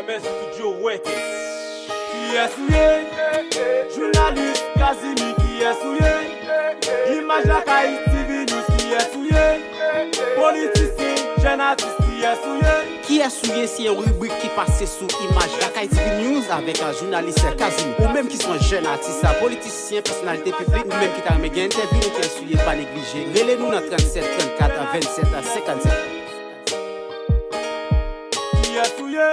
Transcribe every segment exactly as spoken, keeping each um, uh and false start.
Men studio wèk. Kiyès ou ye? Jounalis Kazimi, kiyès ou ye? Imaj Lakay T V News, kiyès ou ye? Politisyen, jèn atis, kiyès ou ye? Kiyès ou ye? Se yon ribrik ki pase sou Imaj Lakay T V News avèk, a, jounalis Kazimi. Ou menm ki se yon jèn atis, a, politisyen, pèsonalite piblik, ou menm ki ta renmen gen entèvyou nou, kiyès ou ye, pa neglije. Rele nou nan trannsèt trannkat vennsèt senkannsèt. Kiyès ou ye?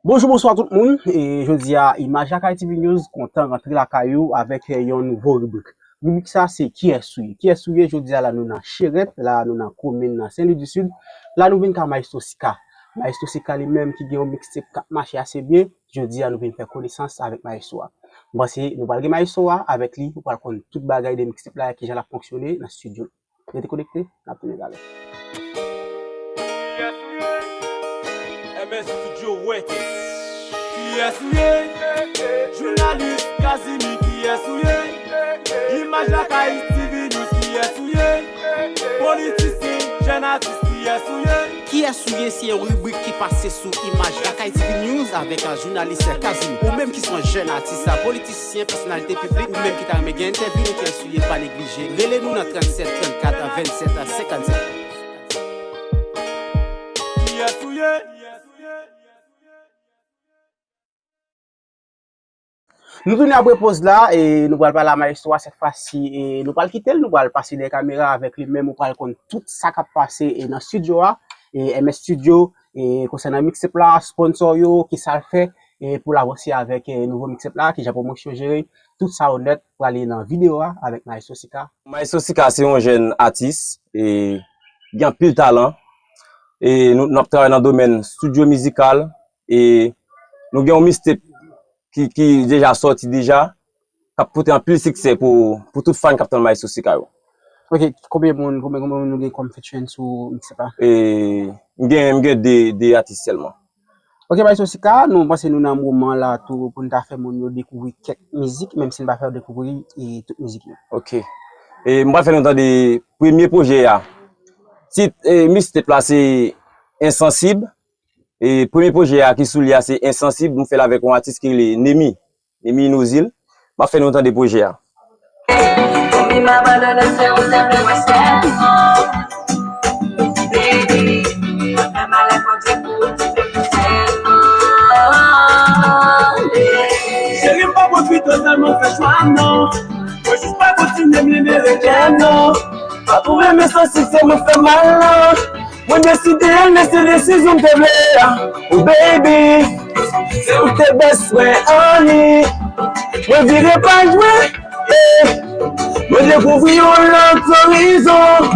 Bonjou, bonswa tout moun. E jodi a, Imaj Lakay T V News kontan rantre lakay ou avèk, e, yon nouvo ribrik. Ribrik sa se Kiyès ou ye? Kiyès ou ye? Jodi a la nou nan Cherèt, la nou nan komin nan Sen Lwi di Sid. La nou vin ka Maestro Sika. Maestro Sika li menm ki gen yon mixtape k ap mache ase byen. Jodi a nou vin fè konesans avèk Maestro a. M panse nou pral gen Maestro a, avèk li ou pral konn tout bagay de mixtape la, kijan l ap fonksyone nan studio. Rete konekte, n ap tounen talè. M S Studio Record. Kiyès ou ye? Jounalis Kazimi, kiyès ou ye? Imaj Lakay T V News, kiyès ou ye? Politisyen, jèn atis, kiyès ou ye? Kiyès ou ye? Se yon ribrik ki pase sou Imaj Lakay T V News avèk, a, jounalis Kazimi. Ou menm ki se yon jèn atis, a, politisyen, pèsonalite piblik, ou menm ki ta renmen gen entèvyou nou, kiyès ou ye, pa neglije. Rele nou nan trannsèt trannkat vennsèt senkannsèt. Kiyès ou ye? Nou tounen apre poz la, e nou pral pale a Maestro a, sèt fwa si, e nou pral kite l, nou pral pase dèyè kamera avèk li menm, ou pral konn tout sa k ap pase, e nan studio a, e M S Studio, e konsènan mixtape la, sponsor yo, ki sa l fè, e pou l avanse avèk, e nouvo mixtape la, kijan pwomosyon jere, tout sa yo nèt prale nan videyo a avèk Maestro Sika. Maestro Sika se yon jèn atis, e gen anpil talan, e nou, n ap travay nan domèn studio mizikal, e nou gen yon mixtape ki, ki deja sòti deja, k ap pote anpil siksè pou, pou tout fan k ap tann Maestro Sika yo. Ok, konbyen moun, konbyen, konbyen moun nou gen kòm featuring sou mixtape la? E, m gen, m gen de, de atis sèlman. Ok, Maestro Sika, nou panse nou nan moman la tou pou n ta fè moun yo dekouvri kèk mizik, menm si n pa fè yo dekouvri, e, tout mizik yo. Ok. E, m pral fè nou tande premye pwojè a. Tit, e, mixtape la se Ensansib. E premye pwojè a ki sou li a se Ensansib, nou fè l avèk yon atis ki rele Nemi, Nemi Inozil. M ap fè nou tande pwojè a. Konbyen m abandone, se ou sèl mwen sèlman. Baby, fè malè Bondye pou ou, ti fè pou sèlman. Cheri, m pa pwofite sèlman fè chwa m non. Mwen jis pa kontinye m libere kè m non. Pa twò renmen sansib, se mwen fè mal non. Mwen deside al, men se desizyon m te vle a. Oh baby, se ou te best mwen, honey. Mwen vire paj mwen, eh. Mwen dekouvri yon lòt orizon.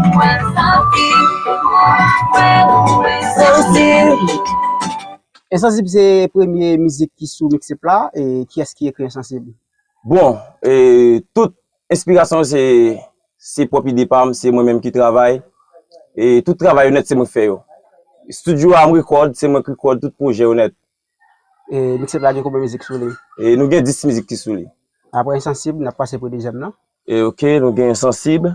Sansib. Ensansib se premye mizik ki sou mixtape la. E kiyès ki ekri Ensansib? Bon, e, tout enspirasyon se, se pwòp ide pa m, se mwen menm ki travay. E tout travay yo nèt se mwen k fè yo. Studio a m rekòd, se mwen k rekòd tout pwojè yo nèt. E mixtape la gen konbyen mizik sou li? E nou gen dis mizik ki sou li. Apre Ensansib, n ap pase pou dezyèm nan. E ok, nou gen Ensansib.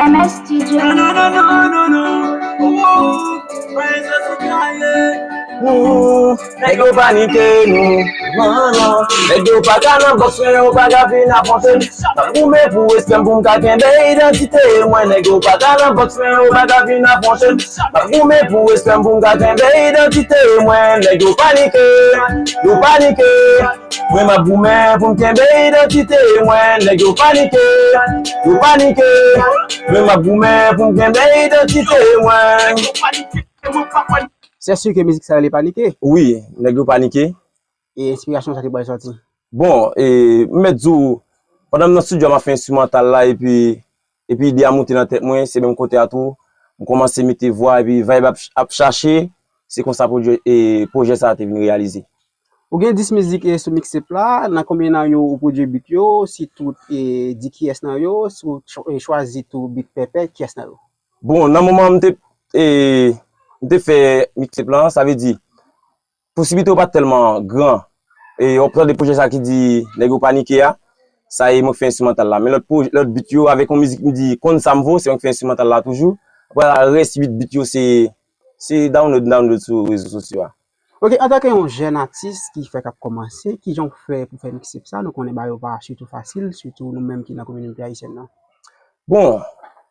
M S Studio. Non, non, non, non, non, non. Ooh, ooh, nèg yo panike nou. Non, non. Nèg yo pa ka nan bòks, men yo pa ka vin afwonte m. M ap goumen pou respè m, pou m ka kenbe idantite mwen. Nèg yo pa ka nan bòks, men yo pa ka vin afwonte m. M ap goumen pou respè m, pou m ka kenbe idantite mwen. Nèg yo panike, yo panike. Mwen m ap goumen pou m kenbe idantite mwen. Nèg yo panike, yo panike. Mwen m ap goumen pou m kenbe idantite mwen. Se si ke mizik sa rele Panike? Wi, nèg yo panike. E enspirasyon sa te pral sòti? Bon, e, m mèt di w, pandan m nan studio a, m ap fè enstrimantal la, epi, epi ide a moute nan tèt mwen, se menm kote a tou, m kòmanse mete vwa, epi vibe ap, ap chache, se konsa pwodui-, e, pwojè sa a te vin reyalize. Ou gen dis mizik, e, sou mixtape la, nan konbyen nan yo ou pwodui beat yo, si tout, e, di kiyès nan yo, si ou chwa-, e, chwazi tou beat pèpè, kiyès nan yo? Bon, nan moman m te, e, m te fè mixtape lan, sa vle di, posibilite yo pa t tèlman gran. E w ap tande pwojè sa ki di Nèg yo panike a, sa e mwen k fè enstrimantal la. Men lòt pwojè, lòt beat yo avèk yon mizik m di Konn sa m vo, se mwen k fè enstrimantal la toujou. Apre la, rès uit beat yo se, se download, download sou rezo sosyo a. Ok, antanke yon jèn atis ki fèk ap kòmanse, kijan w fè pou fè mixtape sa? Nou konnen bagay yo pa sitou fasil, sitou nou menm ki nan kominote ayisyèn nan. Bon,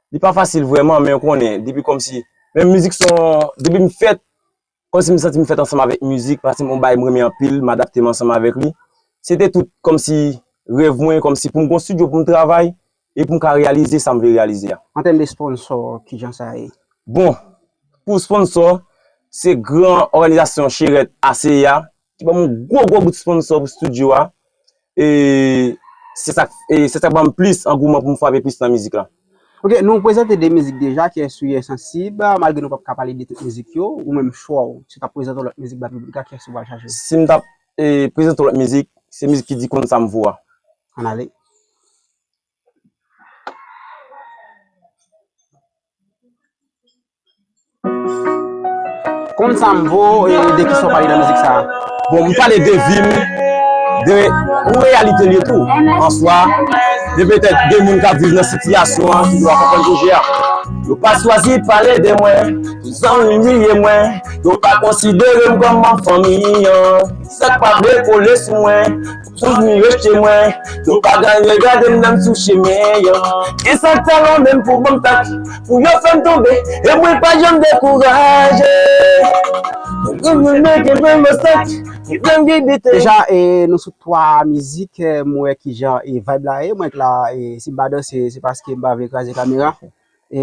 li pa fasil vrèman, men w konnen, depi kòmsi, menm mizik se yon, depi m fèt, kòmsi m santi m fèt ansanm avèk mizik, paske m yon bagay m renmen anpil, m adapte m ansanm avèk li. Se te tout kòmsi rèv mwen, kòmsi pou m gon estidyo pou m travay, e pou m ka reyalize sa m vle reyalize a. An tèm de sponsò, kijan sa ye? Bon, pou sponsò, se gran òganizasyon Cherèt A C A ki ban m yon gwo gwo bout sponsò pou estidyo a. E se sa k e se sa k ban m plis angouman pou m frape plis nan mizik la. Ok, nou prezante de mizik deja, Kiyès ou ye, Sansib, malgre nou p ap ka pale de tout mizik yo, ou menm chwa w, si w t ap prezante yon lòt mizik ba piblik la, kiyès ou pral chache? Si m t ap e, prezante yon lòt mizik, se mizik ki di Konn sa m vo a. Ann ale. Konn sa m vo e de kisa w pale nan mizik sa a? Bon, m pale de vi m, de yon reyalite l ye tou, an swa, de petèt de moun k ap viv nan sitiyasyon an ki dwe konprann pwojè a. Yo pa chwazi pale de mwen, zanmi m bliye mwen, yo pa konsidere m kòm manm fanmi an. Sa k pa vle kole sou mwen, toujou rejte mwen. Yo pa gade gade m nan sou chemen an. Gen sa k talon menm pou ban m tak, pou yo fè m tonbe, e mwen pa janm dekouraje. Mwen kenbe m obstak, pou fè m gen dete. Deja, e, nou sou twa mizik, e, m wè kijan e vibe la ye, mwen k la, e, si m pa danse, se paske m pa vle kraze kamera. E,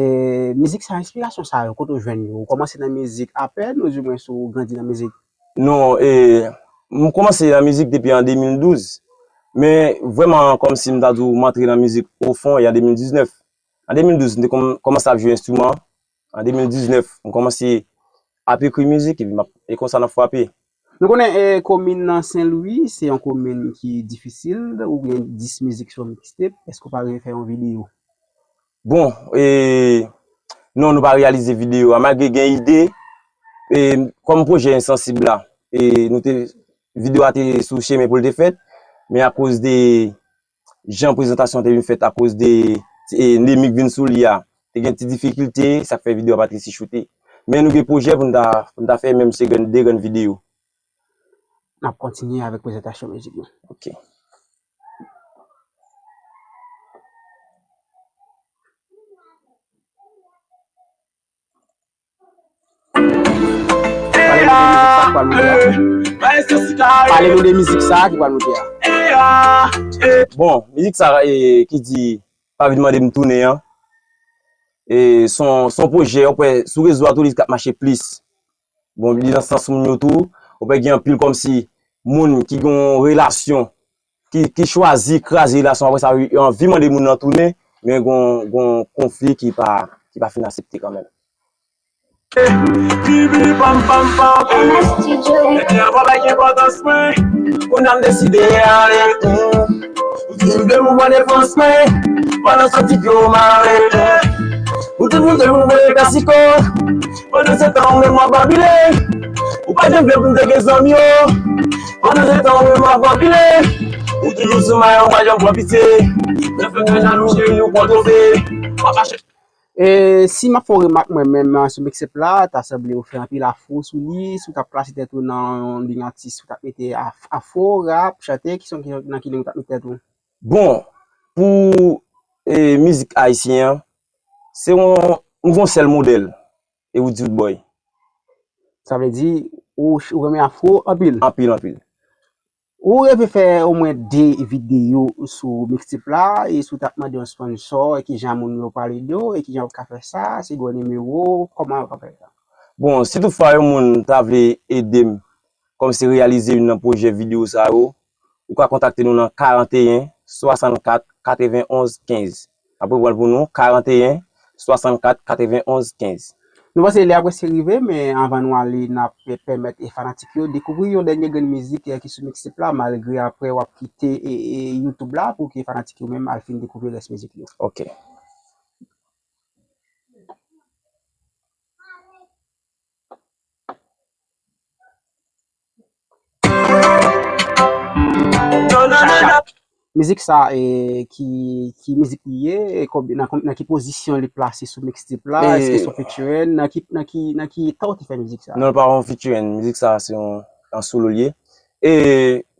mizik sa, enspirasyon sa yo, kote w jwenn yo? Ou kòmanse nan mizik apèn, oudimwens ou grandi nan mizik? Non, e, m kòmanse nan mizik depi an de mil douz. Men vrèman, kòmsi m ta di w, m antre nan mizik o fon, e an de mil diznèf. An de mil douz, m te kòm- kòmanse ap jwe enstriman. An de mil diznèf, m kòmanse ap ekri mizik, epi m ap, e konsa n ap frape. Nou konnen, e, komin nan Sen Lwi, se yon komin ki difisil, ou gen dis mizik sou yon mixtape, èske w pa rive fè yon videyo? Bon, e, non, nou pa reyalize videyo a. Malgre gen ide, e, kòm pwojè Ensansib la, e, nou te, videyo a te sou chemen pou l te fèt, men akoz de jan prezantasyon an te vin fèt, akoz de, e, nemi k vin sou li a, te gen ti difikilte, sa k fè videyo a pa t resi choute. Men nou gen pwojè pou n ta, pou n ta fè menm se grenn, de grenn videyo. N ap kontinye avèk prezantasyon mizik nou. Ok. Pale nou de mizik sa a ki pral monte a. Bon, mizik sa a, e, ki di Pa vin mande m tounen an, e, se yon, se yon pwojè, ou kwè, sou rezo a tou li t ap mache plis. Bon, li nan sans moun yo tou, ou kwè gen anpil kòmsi moun ki gen yon relasyon, ki, ki chwazi kraze relasyon, apre sa, yo anvi mande moun nan tounen, men gon, gon konfli ki pa, ki pa fin aksepte kanmenm. Pim pam pam pam. M S T J. Nèg la pa bay enpòtans mwen. Kounye a m deside ale. Ou di m vle pou pran defans mwen. Pandan soti pye w mare. Ou di m vle pou mwen klasiko. Pandan se tan ou menm w ap babile. Ou pa janm vle pou m te gen zanmi yo. Pandan se tan ou menm w ap babile. Ou toujou sou mayon, ou pa janm pran pitye. Nan fè m fè jalou, cheri, ou pran twofe. W ap mache. E si m ap fè yon remak mwen menm sou mixtape la, ta sanble ou fè anpil afro sou li, si w t ap klase tèt ou nan yon liy atis, ou t ap mete af- afro, rap, chante, ki son ki nan ki liy ou t ap mete tèt ou? Bon, pou e, mizik ayisyen an, se yon, m gon sèl modèl, e Roody Roodboy. Sa vle di, ou, ou renmen afro anpil? Anpil, anpil. Ou reve fè omwen de videyo sou mixtape la, e si w t ap mande yon sponsò, e kijan moun yo pale de w, e kijan w ka fè sa, si gen yon nimewo, kòman yo ka fè sa? Bon, si toutfwa yon moun ta vle ede m, kòmsi reyalize youn nan pwojè videyo sa yo, ou ka kontakte nou nan karanteyen swasannkat katrevenonz kenz. Apre pran l pou nou, karanteyen swasannkat katrevenonz kenz. Nou panse lè a prèske rive, men anvan nou ale, n ap pèmèt e fanatik yo dekouvri yon dènye grenn mizik e ki sou mixtape la, malgre apre w ap kite e, e YouTube la pou ke fanatik yo menm al fin dekouvri rès mizik yo. Ok. Mizik sa, e, ki, ki mizik li ye? E, konbyen, nan, konb- nan ki pozisyon li plase sou mixtape la? Èske se yon featuring? Nan ki, nan ki, nan ki eta w te fè mizik sa? Non, li pa yon featuring. Mizik sa se yon, an solo li ye. E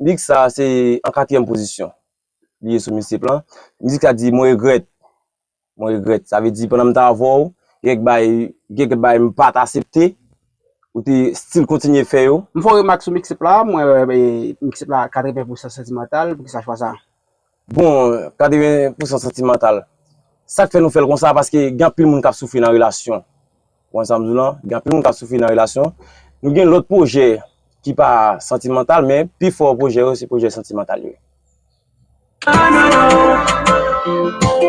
mizik sa se an katriyèm pozisyon li ye sou mixtape la. Mizik sa di, mwen regrèt. Mwen regrèt. Sa vle di, pandan m t avè w, gen kèk bagay, gen kèk bagay m pa t aksepte, ou te still kontinye fè yo. M fè yon remak sou mixtape la, mwen wè, e, mixtape la katreven pousan santimantal, poukisa chwa sa? Bon, katreven pousan santimantal. Sa k fè nou fè l konsa, paske gen anpil moun k ap soufri nan relasyon. Ou konn sa m di w lan? Gen anpil moun k ap soufri nan relasyon. Nou gen lòt pwojè ki pa santimantal, men pi fò pwojè yo, se pwojè santimantal yo ye.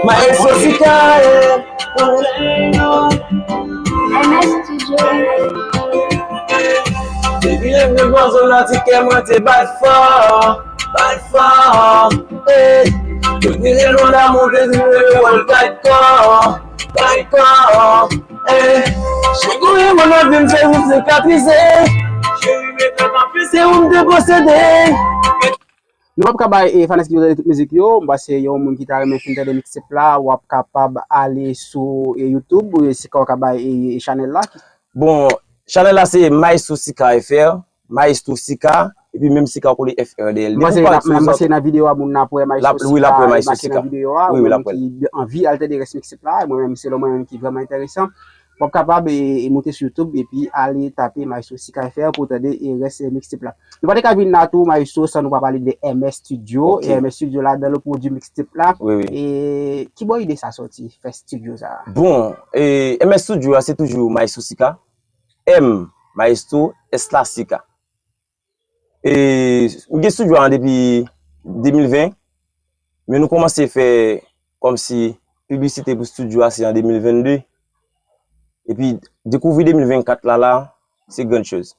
Maestro Sika, yeah. M S Studio. Depi lè m te pran zòn nan, ti kè mwen te bat fò, bat fò, eh. Depi lè lwen la monte, ti leve wè l kay kò, kay kò, eh. Chak kouri mwen nan vi m, se yon sikatrize. Se ou m te posede. Nou p ap ka bay, e, fanatik yo tande tout mizik yo. M panse yon moun ki ta renmen fin tande mixtape la, w ap kapab ale sou, e, YouTube, e, Sika w ka bay, e, e, chanèl la. Bon, chanèl la se Maestro Sika F R, Maestro Sika, epi menm Sika w kole F R dèyè l. M panse nan videyo a moun ap wè Maestro Sika, wi, l ap wè Maestro Sika. Wi, wi, l ap wè l. Ki anvi al tande rès mixtape la, mwen menm selon mwen menm ki vrèman enteresan. W ap kapab, e, e, moute sou YouTube epi ale tape Maestro Sika F R pou w tande, e, rès, e, mixtape la. Nou pa te ka vin la tou, Maestro, san nou pa pale de M S Studio. Ok. E M S Studio ladan l pwodui mixtape la. Wi, wi. E ki bò ide sa soti, fè studio sa? Bon, e, M S Studio a se toujou Maestro Sika. M, Maestro, S la, Sika. E, m gen studio a depi de mil ven, men nou kòmanse fè kòmsi piblisite pou studio a se an de mil venn de. Epi, dekouvri de mil vennkat la, la, se grann choz.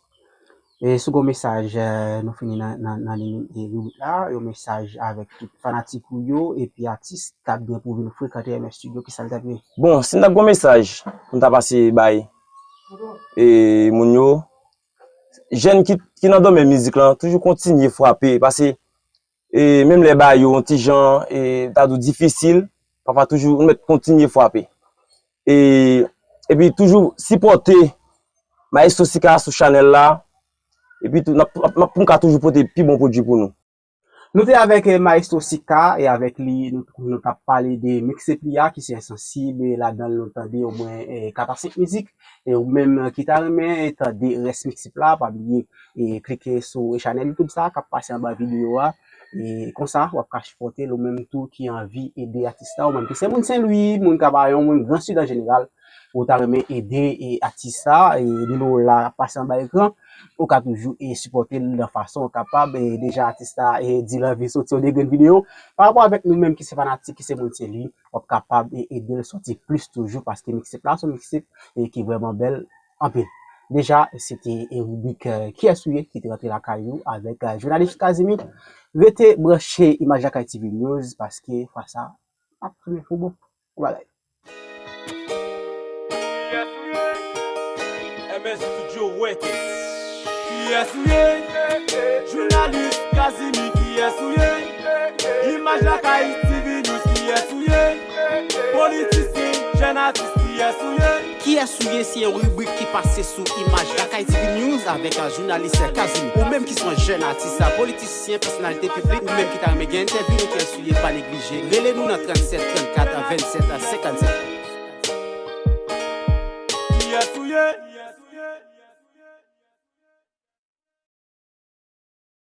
E si w gen yon mesaj, eh, nou fini nan, nan, nan liy, eh, ribrik la, yon mesaj avèk tout fanatik ou yo, epi atis k ap gen pou vin frekante M S Studio, kisa l t ap ye? Bon, si m t ap gen yon mesaj pou m ta pase bay, e, moun yo, jèn ki, ki nan domèn mizik lan, toujou kontinye frape, paske, e, menm lè bagay yo yon ti jan, e, ta di w difisil, pafwa toujou nou mèt kontinye frape. E, epi toujou sipòte Maestro Sika sou chanèl la, epi tou, n ap, n ap, n ap, pou m ka toujou pote pi bon pwodui pou nou. Nou te avèk, eh, Maestro Sika, e avèk li, nou, nou t ap pale de mixtape li a, ki se Ensansib, e ladan l nou tande omwen, eh, kat a senk mizik, e ou menm, eh, ki ta renmen, eh, tande rès mixtape la, pa bliye, eh, klike sou, eh, chanèl YouTube sa, k ap pase anba videyo a, e konsa, w ap ka sipòte l, ou menm tou ki anvi ede atis la, ou menm ki se moun Sen Lwi, moun Kabayon, moun Gran Sid an jeneral, ou ta renmen ede, e, atis sa, e, nimewo la ap pase anba ekran, ou ka toujou, e, sipòte l nan fason ou kapab, e, deja atis sa, e, di l anvi soti yon de grenn videyo, pa rapò avèk nou menm ki se fanatik, ki se moun Sen Lwi, w ap kapab, e, ede l soti plis toujou, paske mixtape la, se yon mixtape, e, ki vrèman bèl anpil. Deja, se te, e, ribrik, e, Kiyès ou ye, ki te rantre lakay ou avèk, e, jounalis Kazimi. Rete branche Imaj Lakay T V News, paske fwa sa, ap tounen pou bon. Bon bagay. M S Studio Records. Kiyès ou ye? Jounalis Kazimi, kiyès ou ye? Imaj Lakay T V News, kiyès ou ye? Politisyen, jèn atis, kiyès ou ye? Kiyès ou ye se yon ribrik ki pase sou Imaj Lakay T V News avèk, a, jounalis Kazimi. Ou menm ki se yon jèn atis, a, politisyen, pèsonalite piblik, ou menm ki ta renmen gen entèvyou nou, kiyès ou ye, pa neglije rele nou nan trannsèt trannkat vennsèt senkannsèt. Kiyès ou ye?